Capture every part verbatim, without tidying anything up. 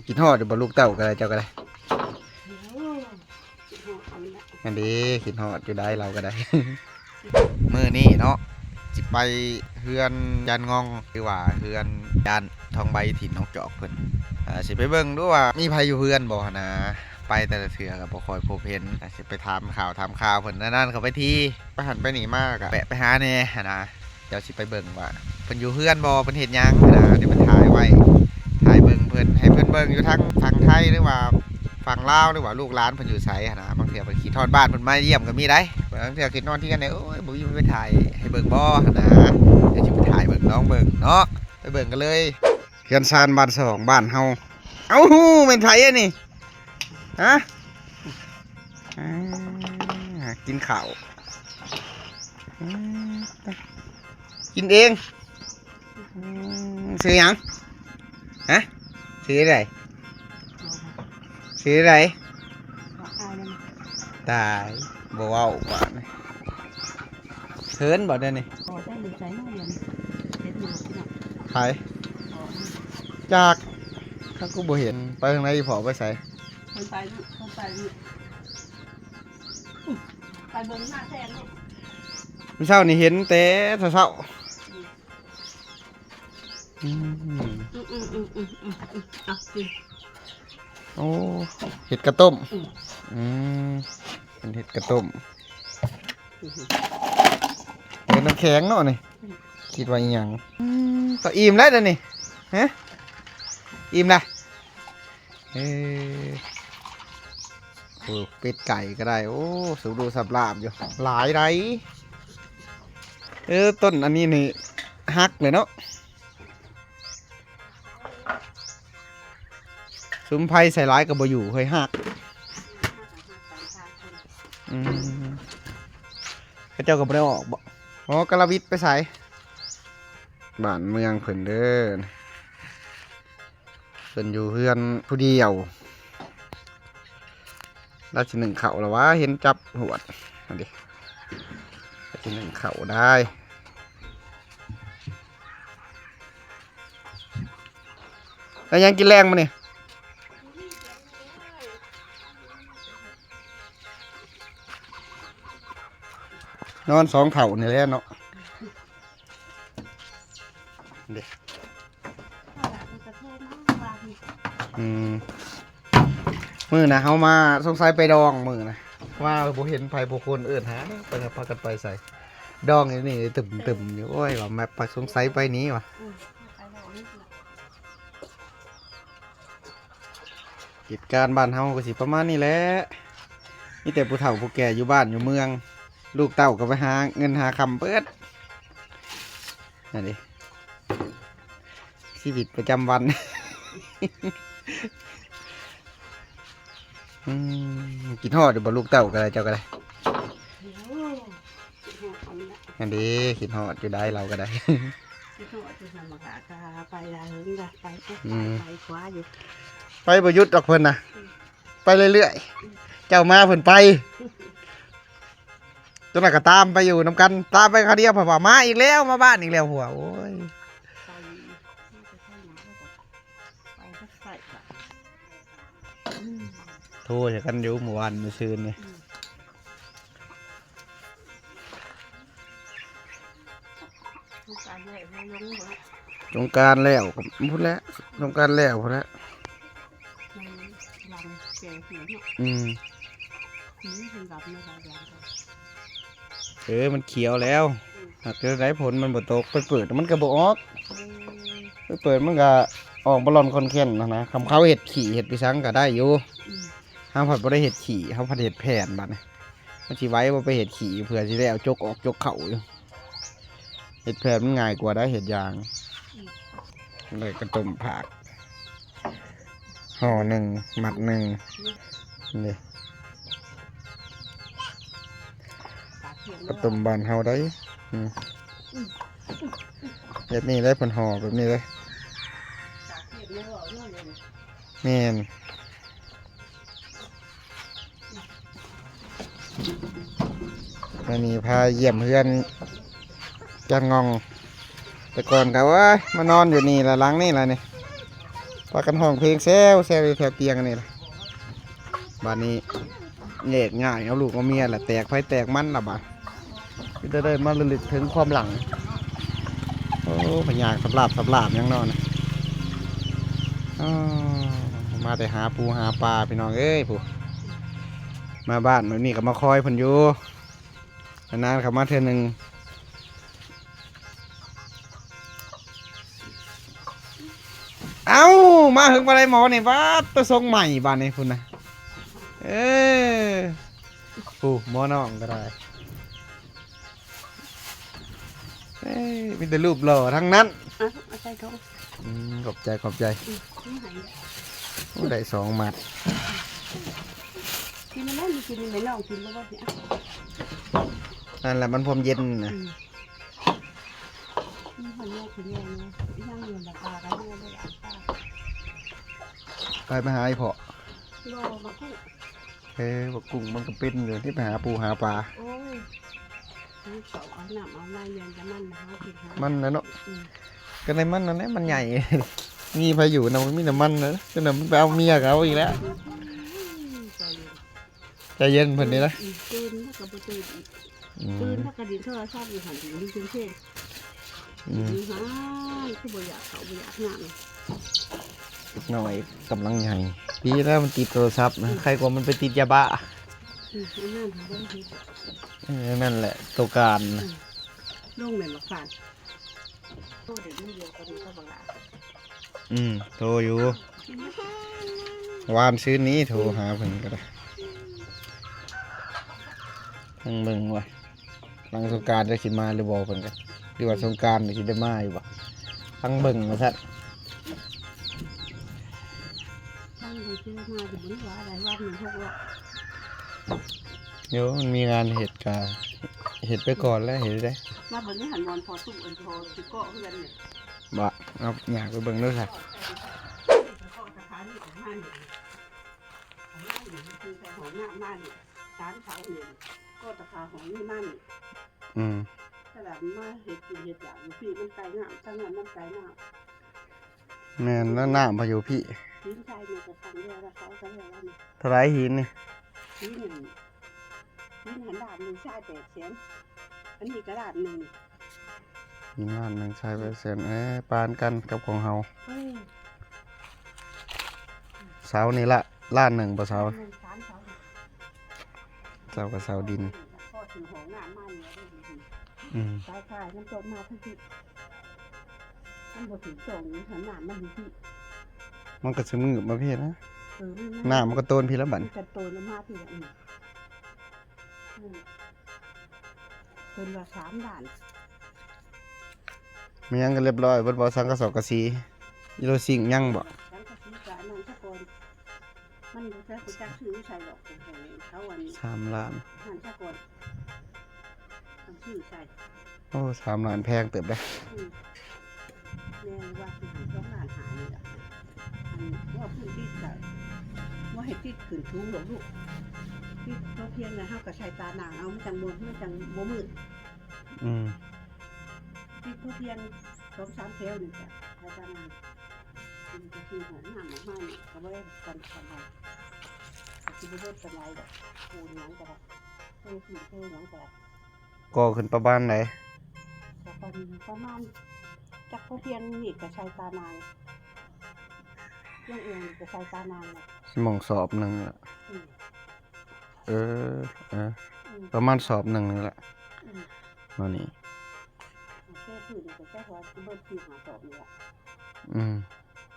คิดฮอดอยู่บ่ลูกเต้าก็ได้ เจ้าก็ได้ อันนี้คิดฮอดอยู่ได้ เราก็ได้ มื้อนี้เนาะ สิไปเฮือนจานงอง หรือว่าเฮือนจานทองใบถิ่นนกจอกเพิ่น อ่า สิไปเบิ่งดูว่ามีไผอยู่เฮือนบ่หั้นนะ ไปแต่ละเทื่อก็บ่ค่อยพบเห็น ก็สิไปถามข่าวถามข่าวเพิ่น นานๆเข้าไปที ไปหั้นไปนี่มาก็แวะไปหาแหน่หั้นนะ เดี๋ยวสิไปเบิ่งว่าเพิ่นอยู่เฮือนบ่ เพิ่นเฮ็ดหยังหั้นนะ เดี๋ยวไปถ่ายไว้ ถ่ายเบิ่งเพิ่น ให้เพิ่นเบิ่งอยู่ทางฝั่งไทย หรือว่าฝั่งลาว หรือว่าลูกหลานเพิ่นอยู่ไสหั้นนะ บางเทื่อเพิ่นคิดฮอดบ้านเพิ่นมาเยี่ยมก็มีได้ บางเทื่อคิดฮอดเฮือนเนี่ย โอ้ย บ่มีไปถ่ายให้เบิ่งบ่หั้นนะ เดี๋ยวสิไปถ่ายเบิ่ง ลองเบิ่งเนาะ ไปเบิ่งกันเลย เฮือนซานบ้านสองบ้านเฮา เอ้า แม่นไผอันนี้ ฮะ อ่า กินข้าว อืม กินเอง อืม ซื้อหยัง ฮะ ซื้ออะไร ซื้ออะไร ตาย บ่เว้าบาดนี้ เฮินบ่เดี๋ยวนี้ บ่ได้อยู่ไสเนาะเดี๋ยวนี้ เฮ็ดหยังพี่น้อง ไผ บ่ จัก เขาก็บ่เห็น ไปทางไหนอีพ่อไปไส เพิ่นไปลูก เพิ่นไปลูก ไปเบิ่งหน้าแทนลูก มื้อเช้านี่เห็นแต่เช้าๆ อืม อืม อืม อืม อืม อืม อืม เอากิน โอ้ เห็ดกะต้ม อืม อืม เป็นเห็ดกะต้ม อืม เห็ดน้ำแข็งเนาะนี่ อืม คิดว่าอีหยัง อืม ก็อิ่มแล้วเดี๋ยวนี้ ฮะ อิ่มละ เออ โอ้ เป็ดไก่ก็ได้ โอ้ สูดูสับลาบอยู่ หลายได เออ ต้นอันนี้นี่ หักเลยเนาะ สุมไพใส่ร้ายก็บ่อยู่ เฮ้ย หัก อืม เขาเจ้าก็บ่ได้ออกบ่ อ๋อ กะละวิดไปไส บ้านเมืองเพิ่นเด้อ เพิ่นอยู่เฮือนผู้เดียว ลาวสินึ่งข้าวแล้ววะ เห็นจับหวด เอาดิ ลาวสินึ่งข้าวได้ แล้วยังกินแรงมื้อนี้ นอนสองเฒ่านี่แหละเนาะ เด้ อืม มื้อนะเฮามาสงสัยไปดองมื้อนะ ว่าบ่เห็นไผบ่คนเอิ้นหา ไปกับ พากันไปไส ดองอยู่นี่ตึมๆอยู่ โอ้ย ว่าแม่น สงสัยไปนี่ว่ะ อืม ไปดองนี่ล่ะ เหตุการณ์บ้านเฮาก็สิประมาณนี้แหละ มีแต่ผู้เฒ่าผู้แก่อยู่บ้านอยู่เมือง ลูกเต้าก็ไปหาเงินหาคำเบิด นั่นดิ ชีวิตประจำวัน อืม คิดฮอดอยู่บ่ลูกเต้าก็ได้ เจ้าก็ได้ โอ้ คิดฮอดเขานี่แหละ นั่นดิ คิดฮอดอยู่ได้ เราก็ได้ คิดฮอดอยู่นั่นบักหลาก็ไปละเหิงละ ไปปุ๊บ อืม ไปขวาอยู่ ไปบ่หยุดดอกเพิ่นนะ อืม ไปเรื่อยๆ อืม เจ้ามาเพิ่นไป ตัวนั้นก็ตามไปอยู่นำกัน ตามไปคราวเดียว เพิ่นว่ามาอีกแล้ว มาบ้านอีกแล้ว หัว โอ้ย ไป ไปทางไหนก็ไปก็ใส่ละ อืม โทรใส่กันอยู่เมื่อวานเมื่อซืนนี่ อืม สงกรานต์แล้ว สงกรานต์แล้วก็พุ้นแหละ สงกรานต์แล้วพุ้นแหละ มันหลังแก่หัวเนาะ อืม อืม มันหลับในหลายอย่างเลย เออ มันเขียวแล้ว อืม หากจะได้ฝนมันบ่ตก ไปเปิดมันก็บ่ออก เออ ไปเปิดมันก็ออกบ่ร่อนค่อนแค่นนะนะ คำเขาเฮ็ดขี้เฮ็ดไปซังก็ได้อยู่ อืม เฮาผัดบ่ได้เฮ็ดขี้ เฮาผัดเฮ็ดแผ่นบัดนี้ มันสิไหวบ่ไปเฮ็ดขี้ เพื่อสิได้เอาจกออกจกเข้าอยู่ เฮ็ดแผ่นมันง่ายกว่าได้เฮ็ดยาง อืม เลยกระต้มผัก ห่อหนึ่ง มัดหนึ่ง นี่ ปลาเค็ม กระต้มบ้านเฮาได้ อืม แบบนี้ได้เพิ่นห่อแบบนี้เลย ปลาเค็มเนี่ยบอกเรื่องเดียวนะ แม่น มื้อนี้พาเยี่ยมเฮือนจานงอง แต่ก่อนก็ว่า มานอนอยู่นี่ละ หลังนี่ละนี่ พากันฮ้องเพลงแซวแซวอยู่แถวเตียงอันนี้ล่ะ บาดนี้แยกย้ายเอาลูกเอาเมียล่ะ แตกไผแตกมันล่ะบาด ก็จะได้มาระลึกถึงความหลัง โอ้ พญาสับลาบสับลาบยังนอนนะ อ้อ มาแต่หาปูหาปลาพี่น้องเอ้ย ผู้ มาบ้านแบบนี้ก็มาคอยเพิ่นอยู่ นานๆเข้ามาเทื่อหนึ่ง เอ้า มาเฮิงปานใดหมอนี่ ว้า ตัวทรงใหม่บาดนี้พุ้นนะ เออ ผู้ หมอน้องก็ได้ เอ้ย มีแต่รูปหล่อทั้งนั้น อ่ะ เอาใส่ถุง อืม ขอบใจ ขอบใจ อืม นี่หาย โอ้ ได้สองมัด กินมันได้ มีกิน มีน้องกินบ่บ่เนี่ย นั่นแหละ มันพรมเย็นนะ อืม มีคนเดียวกินเดียวนะ อีหยังอยู่ละปลาก็เยอะเลยอ่ะ ปลา ไป ไปหาอีพ่อ บ่ มาพูด เออ บักกุ้งมันก็เป็นอยู่ที่ไปหาปูหาปลา โอ้ย นี่เขาเอาน้ำเอาน้ำเย็นจะมันหากินหา มันนะเนาะ อืม ก็ในมันนั่นแหละ มันใหญ่ มีพายุนะ มันมีแต่มันนะ จนมันไปเอาเมียเขาอีกแล้ว อืม ใจเย็น ใจเย็นเพิ่นนี่นะ อืม ตื่นแล้วก็บ่ตื่นอีก อืม ตื่นแล้วก็ดินโทรศัพท์อยู่หั่น อยู่ที่กรุงเทพฯ อืม อยู่หั่น คือบ่อยากเข้า บ่อยากนั่ง น้อยกำลังใหญ่ ดีแล้วมันติดโทรศัพท์นะ ใครกลัวมันไปติดยาบ้า อืม อันนั้นหาบ่ได้เฮ็ด เออ นั่นแหละ ตัวการนะ อืม ลงแม่นบักฟาน โทรได้มื้อเดียวก็ดีก็บักหลา อืม โทรอยู่ วานซื้อนี้โทรหาเพิ่นก็ได้ ฟังเบิ่งว่า หลังสงกรานต์จะสิมาหรือบ่เพิ่นก็ หรือว่าสงกรานต์สิได้มาอยู่บ่ ฟังเบิ่งว่าซั่น ตั้งใจซื้อมาแต่บ่ได้ว่าอะไร วันหนึ่งหกร้อย เดี๋ยวมันมีงานเฮ็ดก็เฮ็ดไปก่อนแล้ว เฮ็ดได้ มาเบิ่งนี่หันมอนพอตู้อันพอสิเกาะเฮือนเนี่ย บ่ เอา อยากไปเบิ่งเด้อค่ะ เกาะสถานีของมันเนี่ย ของมันเนี่ยคือใส่ของน้ำมาเนี่ย สารเขาเนี่ย ก็ตะขาของนี่มัน อืม ตลาดมาเฮ็ดกินเฮ็ดอยากอยู่พี่มันไกลน้ำ ทางนั้นมันไกลน้ำ แม่น แล้วน้ำพายุพี่ หินทรายเนี่ยก็สั่งแล้ว แล้วเขาก็แล้วว่านี่ เท่าไหร่หินนี่ หินหนึ่ง หินหันล้านหนึ่ง ทรายแปดแสน อันนี้ก็ล้านหนึ่ง หินล้านหนึ่ง ทรายแปดแสน เอ้ย ปานกันกับของเฮา เออ เสานี่ละ ล้านหนึ่งบ่เสา หนึ่งสามเสา เสากับเสาดิน พอถึงห้องน้ำมาเนี่ย อืม สายไฟมันตกมาทั้งที่ มันบ่ถึงตรงนี้ หันน้ำมันอยู่ที่ มันก็สิมืดมาพี่นะ เออ มัน น้ำมันก็โตนพี่แล้วบัด มันก็โตนลงมาพี่ละ อืม อืม เพิ่นว่าสามล้าน มีหยังกันเรียบร้อย เบิดบ่ สังกะสอกกะสี อีโลซิงยังบ่ สังกะสีกะอันนั้นซะก่อน มันบ่จัก บ่จักซื้อใส่ดอก เขาอัน สามล้าน หันซะก่อน เอาซื้อใส่ โอ้ สามล้านแพงเติบเด้ อืม แม่ว่าสิให้สองล้านห้านี่ล่ะ อันว่าพื้นที่ก็บ่ให้ติดขึ้นสูงดอกลูก ติดพอเพียงแล้วเฮาก็ใส่ตานางเอา มันจังบ่ มันจังบ่มืด อืม ติดพอเพียงสองสามแถวนี่จ้ะ ใส่ตานาง มันก็คือห้องน้ำออกมานี่ก็บ่ได้กันปานใด ก็สิบ่เบิดปานใดดอก ปูนหยังก็ได้ เทพื้นเทหยังก็ได้ ก่อขึ้นประมาณไหน ก็ประมาณ ประมาณ จักพอเพียงนี่ก็ใส่ตานาง เรื่องเองนี่ก็ใส่ตานางแหละ สิหม่องสอบหนึ่งอะ อืม เออ เออ อืม ประมาณสอบหนึ่งนี่แหละ อืม มานี่ เทพื้นนี่ก็จักว่าสิเบิดสี่ห้าสอบนี่แหละ อืม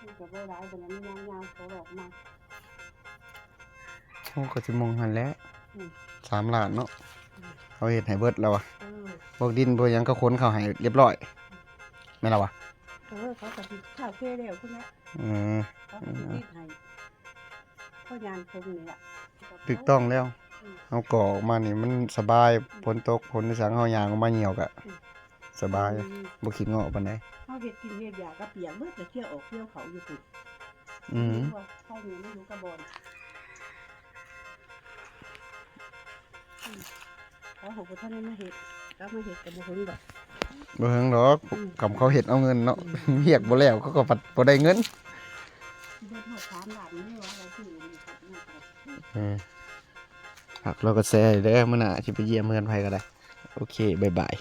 มันก็บ่หลายปานนั้น ยาวๆ เขาออกมา โอ้ ก็สิหม่องหั่นแหละ อืม สามล้านเนาะ อืม เขาเฮ็ดให้เบิดแล้ววะ เออ พวกดินพวกหยังก็ขนเข้าให้เรียบร้อย แม่นแล้ววะ เออ เขาก็สิเข้าเทแล้วพุ้นแหละ อืม เขาก็สิติดให้ พอยานคงนี่ล่ะ ถูกต้องแล้ว อืม เฮาก่อออกมานี่มันสบาย อืม ฝนตกฝนอีสังเฮาย่างออกมาเหี่ยวกะ อืม สบาย อืม บ่ขี้เหงาปานใด เฮาเฮ็ดกินเฮ็ดอยากก็เปียกเบิด ก็เคี่ยวออกเคี่ยวเขาอยู่พุ้น อืม ว่าไผนี่มันอยู่กะบ่อน อืม เขาหกบ่ทันได้มาเฮ็ด เขามาเฮ็ดก็บ่เฮิงดอก บ่เฮิงดอก อืม กำเขาเฮ็ดเอาเงินเนาะ อืม เวียกบ่แล้วเขาก็บ่ได้เงิน สามบาทนี่ว่าอะไรที่นี่ครับ เออฝากเราก็แชร์เด้อมื้อหน้าสิไปเยี่ยมเฮือนไผก็ได้ โอเค บ๊ายบาย